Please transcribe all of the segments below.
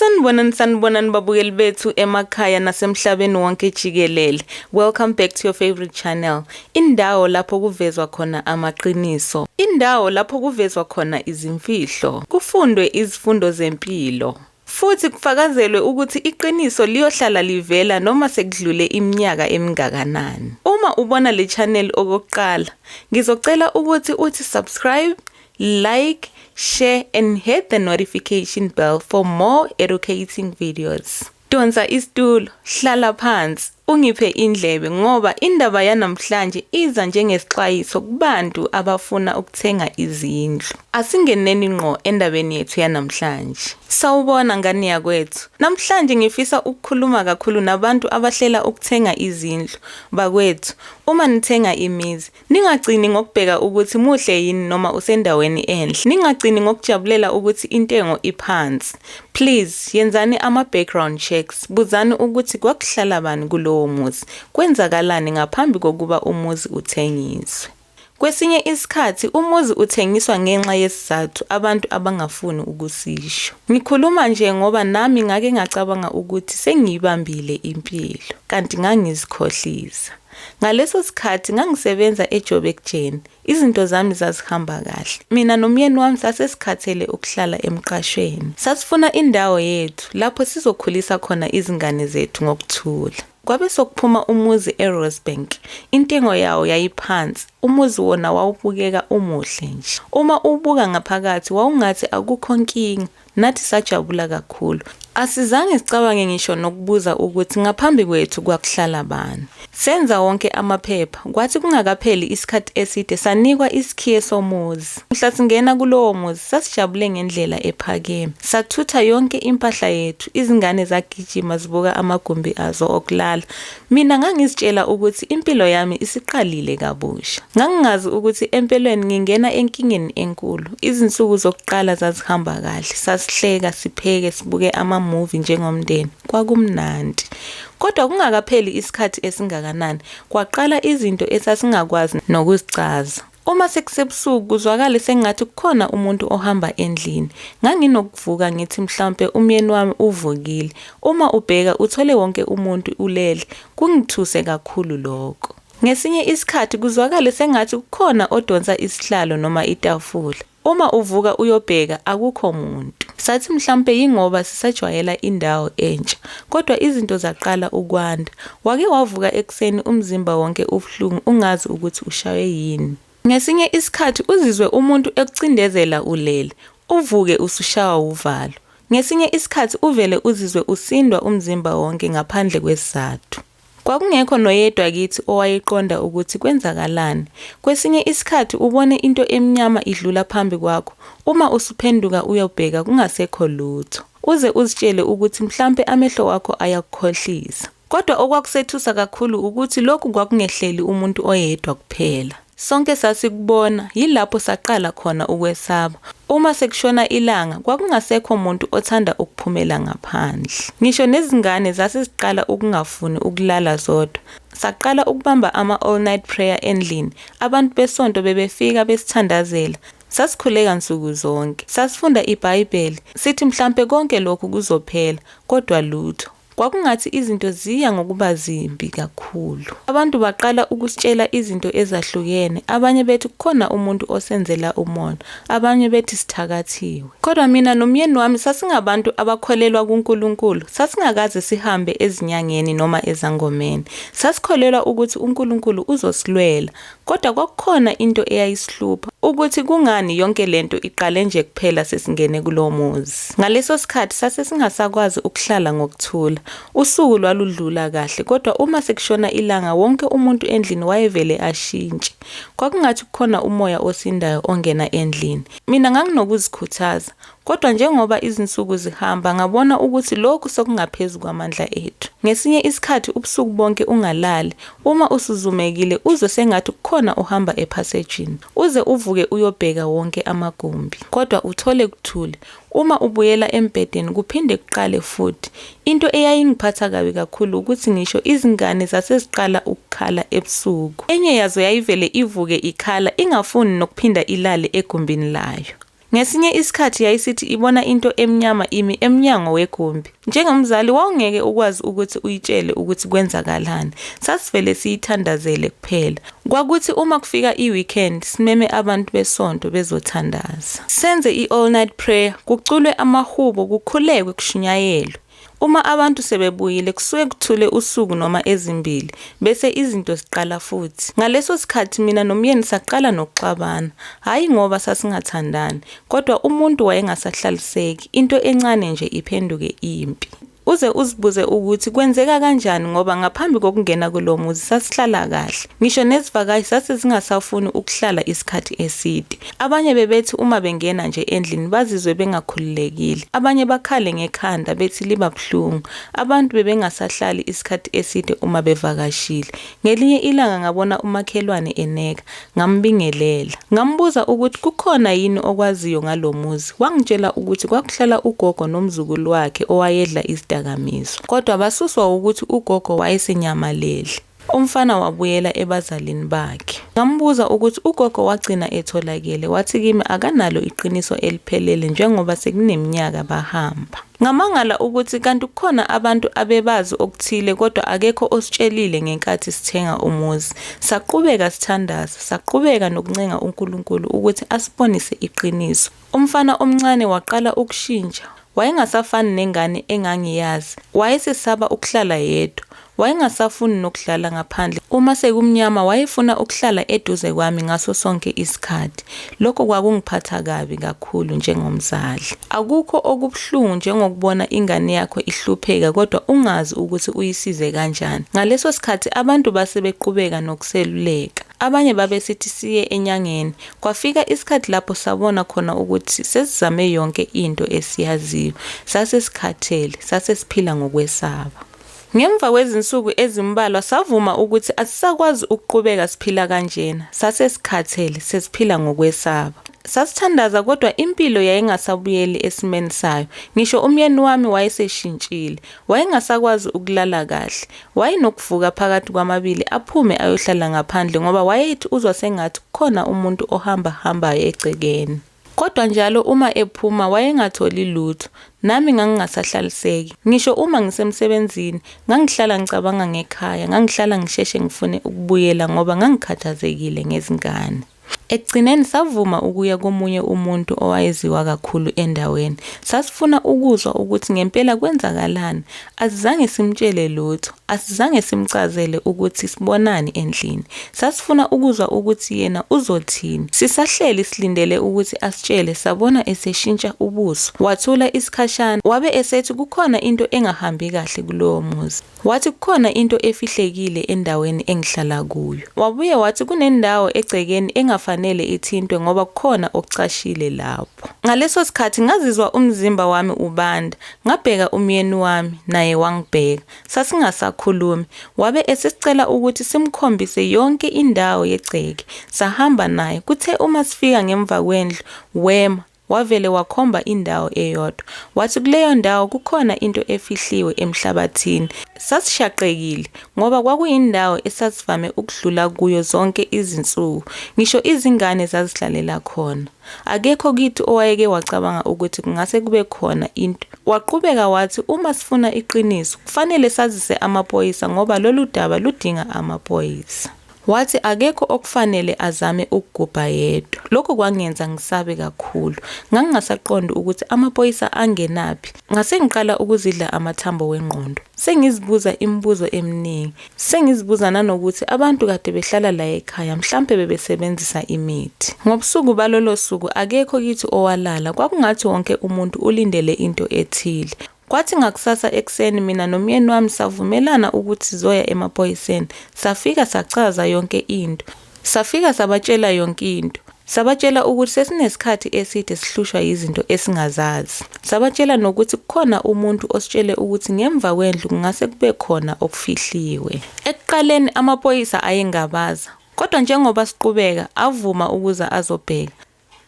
Sanibonani, sanibonani babukeli bethu emakhaya nasemhlabeni wonke jikelele. Welcome back to your favorite channel. Indawo lapho kuvezwa khona amaqiniso. Indawo lapho kuvezwa khona izimfihlo. Kufundwe izifundo zempilo. Futhi kufakazelwe ukuthi iqiniso liyohlala livela noma sekudlule iminyaka emingakanani. Uma ubona le channel okokuqala, ngizocela ukuthi uthi subscribe, like, share and hit the notification bell for more educating videos. Donsa isitulo, hlala phansi, ungiphe indlebe ngoba indaba yanamhlanje iza njengesixwayiso kubantu abafuna ukuthenga izindlu. Asingeneni ngqo endabeni yethu yanamhlanje. Sawubona ngane yakwethu. Namhlanje ngifisa ukukhuluma kakhulu nabantu abahlela ukuthenga izindlu. Bakwethu, uma nithenga imizi, Ningagcini ngokubheka ukuthi muhle yini noma usendaweni enhle. Ningagcini ngokujabulela ukuthi intengo iphansi. Please, yenzani ama-background checks. Buzani ukuthi kwakuhlala bani kulowo muzi, kwenzakalani ngaphambi kokuba umuzi uthengiswe. Kwesinye isikhathi umuzi uthengiswa ngenxa yesizathu abantu abangafuni ukusisho. Ngikhuluma nje ngoba nami ngake ngacabanga ukuthi sengiyibambile impilo, kanti ngangizikhohlisa. Ngaleso sikhathi ngangisebenza eJoburg Jane. Izinto zami zazihamba kahle. Mina nomyeni wami sasesikhathele ukuhlala emqashweni. Sasifuna indawo yethu lapho sizokhulisa khona izingane zethu ngokuthula. Kwabe sokuphuma umuzi eRosebank. Intengo yawo yayiphansi. Umuzi wona wawubukeka umuhle nje. Uma uwubuka ngaphakathi wawungathi akukho nkinga. Nathi sajabula kakhulu. Asizange sicabange ngisho nokubuza ukuthi ngaphambi kwethu kwakuhlala bani. Senza wonke amaphepha, kwathi kungakapheli isikhathi eside sanikwa isikhiye somuzi. Mhla singena kulowo muzi sasijabule ngendlela ephakeme. Sathutha yonke impahla yethu, izingane zagijima zibuka amagumbi azo okulala. Mina ngangizitshela ukuthi impilo yami isiqalile kabusha. Ngangingazi ukuthi empeleni ngingena enkingeni enkulu. Izinsuku zokuqala zazihamba kahle. Sasihleka, sipheke, sibuke ama-movie njengomndeni. Kwakumnandi. Kodwa kungakapheli isikhathi esingakanani, kwaqala izinto esasingakwazi nokuzichaza. Uma sekusebusuku kuzwakale sengathi kukhona umuntu ohamba endlini. Nganginokuvuka ngithi mhlawumpe umyeni wami uvukile. Uma ubheka uthole wonke umuntu ulele. Kungithuse kakhulu lokho. Ngesinye isikhathi kuzwakale sengathi kukhona odonsa isihlalo noma itafula. Uma uvuka uyobheka akukho muntu. Sathi mhlampe yingoba sisajwayela indawo entsha. Kodwa izinto zaqala ukwanda. Wake wavuka ekuseni umzimba wonke ubuhlungu ungazi ukuthi ushaywe yini. Ngesinye isikhathi uzizwe umuntu ekucindezela ulele, uvuke usushawa wuvalo. Ngesinye isikhathi uvele uzizwe usindwa umzimba wonke ngaphandle kwesizathu. Kwakungekho noyedwa kithi owayeqonda ukuthi kwenzakalani. Kwesinye isikhathi ubone into emnyama idlula phambi kwakho, uma usuphenduka uyobheka kungasekho lutho. Uze uzitshele ukuthi mhlampe amehlo wakho ayakukhohlisa. Kodwa okwakusethusa kakhulu ukuthi lokhu kwakungehleli umuntu oyedwa kuphela. Sonke sasikubona, yilapho saqala khona ukwesaba. Uma sekushona ilanga, kwakungasekho muntu othanda ukuphumela ngaphandle. Ngisho nezingane zaseziqala ukungafuni ukulala zodwa. Saqala ukubamba ama-all night prayer endlini. Abantu besonto bebefika besithandazela. Sasikhuleka nsuku zonke. Sasifunda iBhayibheli, sithi mhlampe konke lokhu kuzophela, kodwa lutho. Kwakungathi izinto ziya ngokuba zimbi kakhulu. Abantu baqala ukusitshela izinto ezahlukene, abanye bethi kukhona umuntu osenzela umona, abanye bethi sithakathiwe. Kodwa mina nomyeni wami sasingabantu abakholelwa kuNkulunkulu, sasingakaze sihambe ezinyangeni noma ezangomeni. Sasikholelwa ukuthi uNkulunkulu uzosilwela. Kodwa kwakukhona into eyayisihlupha, ukuthi kungani yonke lento iqale nje kuphela sesingene kulo muzi. Ngaleso sikhathi sase singasakwazi ukuhlala ngokuthula. Usuku lwaludlula kahle, kodwa uma sekushona ilanga wonke umuntu endlini wayevele ashintshe. Kwakungathi kukhona umoya osindayo ongena endlini. Mina nganginokuzikhuthaza, Kodwa njengoba izinsuku zihamba ngabona ukuthi lokhu sekungaphezu kwamandla ethu. Ngesinye isikhathi ubusuku bonke ungalali, uma usuzumekile uzwe sengathi kukhona ohamba ephasejini. Uze uvuke uyobheka wonke amagumbi. Kodwa uthole kuthule. Uma ubuyela embhedeni kuphinde kuqale futhi. Into eyayingiphatha kabi kakhulu ukuthi ngisho izingane zaseziqala ukukhala ebusuku. Enye yazo yayivele ivuke ikhala ingafuni nokuphinda ilale egumbini layo. Ngesinye isikhathi yayisithi ibona into emnyama imi emnyango wegumbi. Njengomzali wawungeke ukwazi ukuthi uyitshele ukuthi kwenzakalani. Sasivele siyithandazele kuphela. Kwakuthi uma kufika i-weekend simeme abantu besonto bezothandaza. Senze i-all night prayer, kuculwe amahubo, kukhulekwe kushunyayelwe. Uma abantu sebebuyile kusuke kuthule usuku noma ezimbili bese izinto ziqala futhi. Ngaleso sikhathi mina nomyeni saqala nokuxabana, hhayi ngoba sasingathandani kodwa umuntu wayengasahlaliseki, into encane nje iphenduke impi. Uze uzibuze ukuthi kwenzeka kanjani ngoba ngaphambi kokungena kulo muzi sasihlala kahle. Ngisho nezivakashi zase zingasafuni ukuhlala isikhathi eside. Abanye bebethi uma bengena nje endlini bazizwe bengakhululekile. Abanye bakhale ngekhanda bethi liba buhlungu. Abantu bebengasahlali isikhathi eside uma bevakashile. Ngelinye ilanga ngabona umakhelwane eneka, ngambingelela. Ngambuza ukuthi kukhona yini okwaziyo ngalo muzi. Wangitshela ukuthi kwakuhlala ugogo nomzukulu wakhe owayedla izidakamizwa. Kodwa basuswa wukuthi ugogo wayesenyamalele. Umfana wabuyela ebazalini bakhe. Ngambuza ukuthi ugogo wagcina etholakele, wathi kimi akanalo iqiniso eliphelele njengoba sekuneminyaka bahamba. Ngamangala ukuthi kanti kukhona abantu abebazi okuthile kodwa akekho ositshelile ngenkathi sithenga umuzi. Saqhubeka sithandaza, saqhubeka nokuncenga uNkulunkulu ukuthi asibonise iqiniso. Umfana omncane waqala ukushintsha. Wayengasafani nengane engangiyazi. Wayesesaba ukuhlala yedwa. Wayengasafuni nokudlala ngaphandle. Uma sekumnyama wayefuna ukuhlala eduze kwami ngaso sonke isikhathi. Lokho kwakungiphatha kabi kakhulu njengomzali. Akukho okubuhlungu njengokubona ingane yakho ihlupheka kodwa ungazi ukuthi uyisize kanjani. Ngaleso sikhathi abantu base beqhubeka nokuseluleka. Abanye babesithi siye enyangeni. Kwafika isikhathi lapho sabona khona ukuthi sesizame yonke into esiyaziyo. Sasesikhathele, sasesiphila ngokwesaba. Ngemva kwezinsuku ezimbalwa savuma ukuthi asisakwazi ukuqhubeka siphila kanjena. Sasesikhathele, sesiphila ngokwesaba. Sasithandaza kodwa impilo yayingasabuyeli esimeni sayo. Ngisho umyeni wami wayeseshintshile. Wayengasakwazi ukulala kahle. Wayenokuvuka phakathi kwamabili aphume ayohlala ngaphandle ngoba wayethi uzwa sengathi kukhona umuntu ohamba hambayo egcekeni. Kodwa njalo uma ephuma wayengatholi lutho. Nami ngangingasahlaliseki. Ngisho uma ngisemsebenzini, ngangihlala ngicabanga ngekhaya, ngangihlala ngisheshe ngifune ukubuyela ngoba ngangikhathazekile ngezingane. Ekugcineni savuma ukuya komunye umuntu owayeziwa kakhulu endaweni. Sasifuna ukuzwa ukuthi ngempela kwenzakalani. Asizange simtshele lutho. Asizange simchazele ukuthi sibonani endlini. Sasifuna ukuzwa ukuthi yena uzothini. Sisahleli silindele ukuthi asitshele sabona eseshintsha ubuso. Wathula isikhashana wabe esethi kukhona into engahambi kahle kulowo muzi. Wathi kukhona into efihlekile endaweni engihlala kuyo. Wabuye wathi kunendawo egcekeni engafanele ithintwe ngoba kukhona okucashile lapho. Ngaleso sikhathi ngazizwa umzimba wami ubanda. Ngabheka umyeni wami, naye wangibheka. Sasingasakhulumi. Wabe esesicela ukuthi simkhombise yonke indawo yegceke. Sahamba naye. Kuthe uma sifika ngemva kwendlu, wema. Wavele wakhomba indawo eyodwa. Wathi kuleyo ndawo kukhona into efihliwe emhlabathini. Sasishaqekile ngoba kwakuyindawo esasivame ukudlula kuyo zonke izinsuku. Ngisho izingane zazidlalela khona. Akekho kithi owayeke wacabanga ukuthi kungase kube khona into. Waqhubeka wathi uma sifuna iqiniso, kufanele sazise amaphoyisa ngoba lolu daba ludinga amaphoyisa. Wathi akekho okufanele azame ukugubha yedwa. Lokho kwangenza ngisabe kakhulu. Ngangingasaqondi ukuthi amaphoyisa angenaphi. Ngase ngiqala ukuzidla amathambo wengqondo. Sengizibuza imibuzo eminingi. Sengizibuza nanokuthi abantu kade behlala la ekhaya mhlampe bebesebenzisa imithi. Ngobusuku balolo suku akekho kithi owalala, kwakungathi wonke umuntu ulindele into ethile. Kwathi ngakusasa ekuseni mina nomyeni wami savumelana ukuthi sizoya emaphoyiseni. Safika sachaza yonke into. Safika sabatshela yonke into. Sabatshela ukuthi sesinesikhathi eside sihlushwa yizinto esingazazi. Sabatshela nokuthi kukhona umuntu ositshele ukuthi ngemva kwendlu kungase kube khona okufihliwe. Ekuqaleni amaphoyisa ayengabaza, kodwa njengoba siqhubeka avuma ukuza azobheka.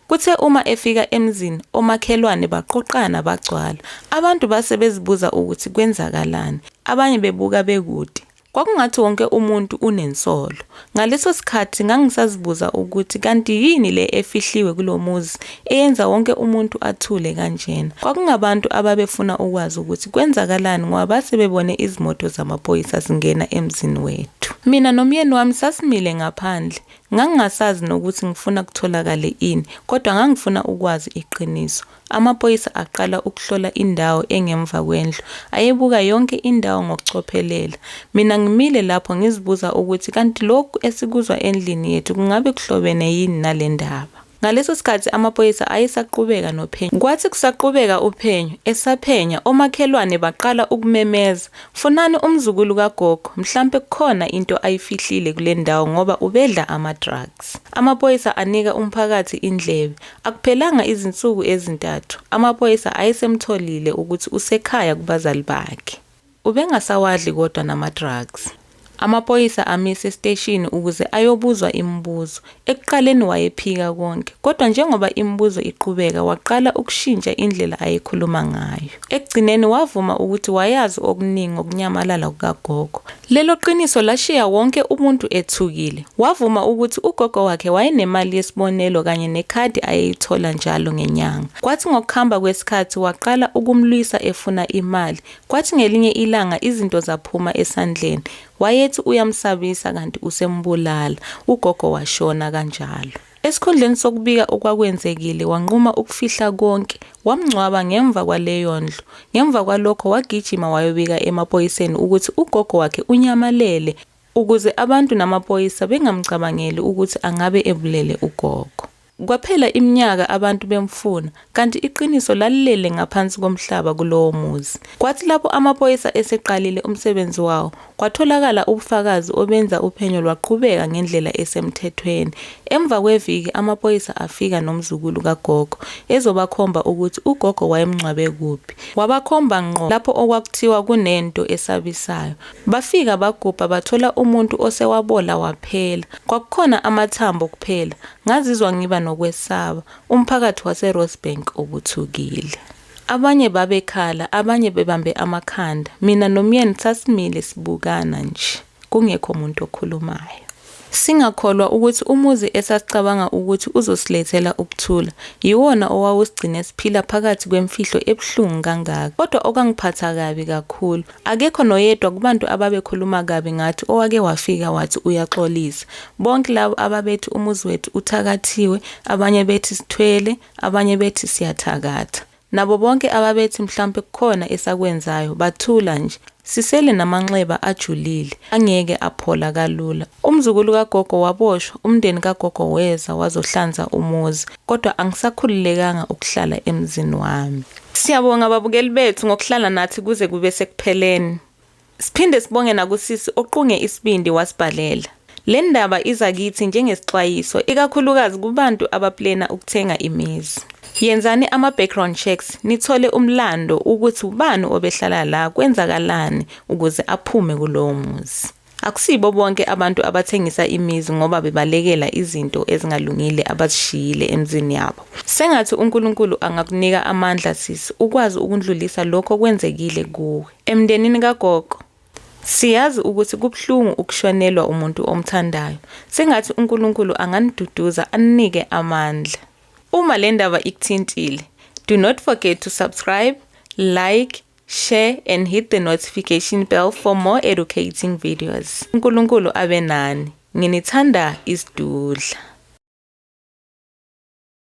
Kuthe uma efika emzini, omakhelwane baqoqana bagcwala. Abantu base bezibuza ukuthi kwenzakalani. Abanye bebuka bekude. Kwakungathi wonke umuntu unensolo. Ngaleso sikhathi ngangisazibuza ukuthi kanti yini le efihliwe kulo muzi eyenza wonke umuntu athule kanjena. Kwakungabantu ababefuna ukwazi ukuthi kwenzakalani ngoba base bebone izimoto zamaphoyisa zingena emzini wethu. Mina nomyeni wami sasimile ngaphandle. Ngangingasazi nokuthi ngifuna kutholakale ini, kodwa ngangifuna ukwazi iqiniso. Amaphoyisa aqala ukuhlola indawo engemva kwendlu. Ayebuka yonke indawo ngokucophelela. Mina ngimile lapho ngizibuza ukuthi kanti lokhu esikuzwa endlini yethu kungabe kuhlobene yini nale ndaba. Ngaleso sikhathi amaphoyisa ayesaqhubeka nophenyo. Kwathi kusaqhubeka uphenyo, esaphenya, omakhelwane baqala ukumemeza, Funani umzukulu kagogo, mhlampe kukhona into ayifihlile kule ndawo ngoba ubedla ama-drugs. Amaphoyisa anika umphakathi indlebe. Akuphelanga izinsuku ezintathu, amaphoyisa ayesemtholile ukuthi usekhaya kubazali bakhe. Ubengasawadli kodwa nama-drugs. Amaphoyisa amisa esiteshini ukuze ayobuzwa imibuzo. Ekuqaleni wayephika konke, kodwa njengoba imibuzo iqhubeka waqala ukushintsha indlela ayekhuluma ngayo. Ekugcineni wavuma ukuthi wayazi okuningi ngokunyamalala kukagogo. Lelo qiniso lashiya wonke umuntu ethukile. Wavuma ukuthi ugogo wakhe wayenemali yesibonelo kanye nekhadi ayeyithola njalo ngenyanga. Kwathi ngokuhamba kwesikhathi waqala ukumlwisa efuna imali. Kwathi ngelinye ilanga izinto zaphuma esandleni. Wayethi uyamsabisa kanti usembulala. Ugogo washona kanjalo. Esikhundleni sokubika okwakwenzekile wanquma ukufihla konke. Wamngcwaba ngemva kwaleyo ndlu. Ngemva kwalokho wagijima wayobika emaphoyiseni ukuthi ugogo wakhe unyamalele ukuze abantu namaphoyisa bengamcabangeli ukuthi angabe ebulele ugogo. Kwaphela iminyaka abantu bemfuna, kanti iqiniso lalilele ngaphansi komhlaba kulowo muzi. Kwathi lapho amaphoyisa eseqalile umsebenzi wawo, kwatholakala ubufakazi obenza uphenyo lwaqhubeka ngendlela esemthethweni. Emva kweviki amaphoyisa afika nomzukulu kagogo ezobakhomba ukuthi ugogo wayemngcwabe kuphi. Wabakhomba ngqo lapho okwakuthiwa kunento esabisayo. Bafika bagubha bathola umuntu osewabola waphela. Kwakukhona amathambo kuphela. Ngazizwa ngiba nokwesaba. Umphakathi waseRosebank ubuthukile. Abanye babekhala, abanye bebambe amakhanda. Mina nomyeni sasimile sibukana nje, kungekho muntu okhulumayo. Singakholwa ukuthi umuzi esasicabanga ukuthi uzosilethela ukuthula, yiwona owawusigcine siphila phakathi kwemfihlo ebuhlungu kangaka. Kodwa okwangiphatha kabi kakhulu, Akekho noyedwa kubantu ababekhuluma kabi ngathi owake wafika wathi uyaxolisa. Bonke labo ababethi umuzi wethu uthakathiwe, abanye bethi sithwele, abanye bethi siyathakatha. Nabo bonke ababethi mhlampe kukhona esakwenzayo, bathula nje. Sisele namanxeba ajulile, angeke aphola kalula. Umzukulu kagogo waboshwa, umndeni kagogo weza wazohlanza umuzi, kodwa angisakhululekanga ukuhlala emzini wami. Siyabonga babukeli bethu ngokuhlala nathi kuze kube sekupheleni. Siphinde sibonge nakusisi oqunge isibindi wasibhalela. Le ndaba iza kithi njengesixwayiso ikakhulukazi kubantu abaplena ukuthenga imizi. Yenzani ama-background checks nithole umlando ukuthi ubani obehlala la kwenzakalani ukuze aphume kulowo muzi. Akusibo bonke abantu abathengisa imizi ngoba bebalekela izinto ezingalungile abazishiyile emzini yabo. Sengathi uNkulunkulu angakunika amandla sisi ukwazi ukundlulisa lokho okwenzekile kuwe. Emndenini kagogo, siyazi ukuthi kubuhlungu ukushonelwa umuntu omthandayo. Sengathi uNkulunkulu anganiduduza aninike amandla. Uma le ndaba ikuthintile, do not forget to subscribe, like, share and hit the notification bell for more educating videos. uNkulunkulu abe nani. Nginithanda isidudla.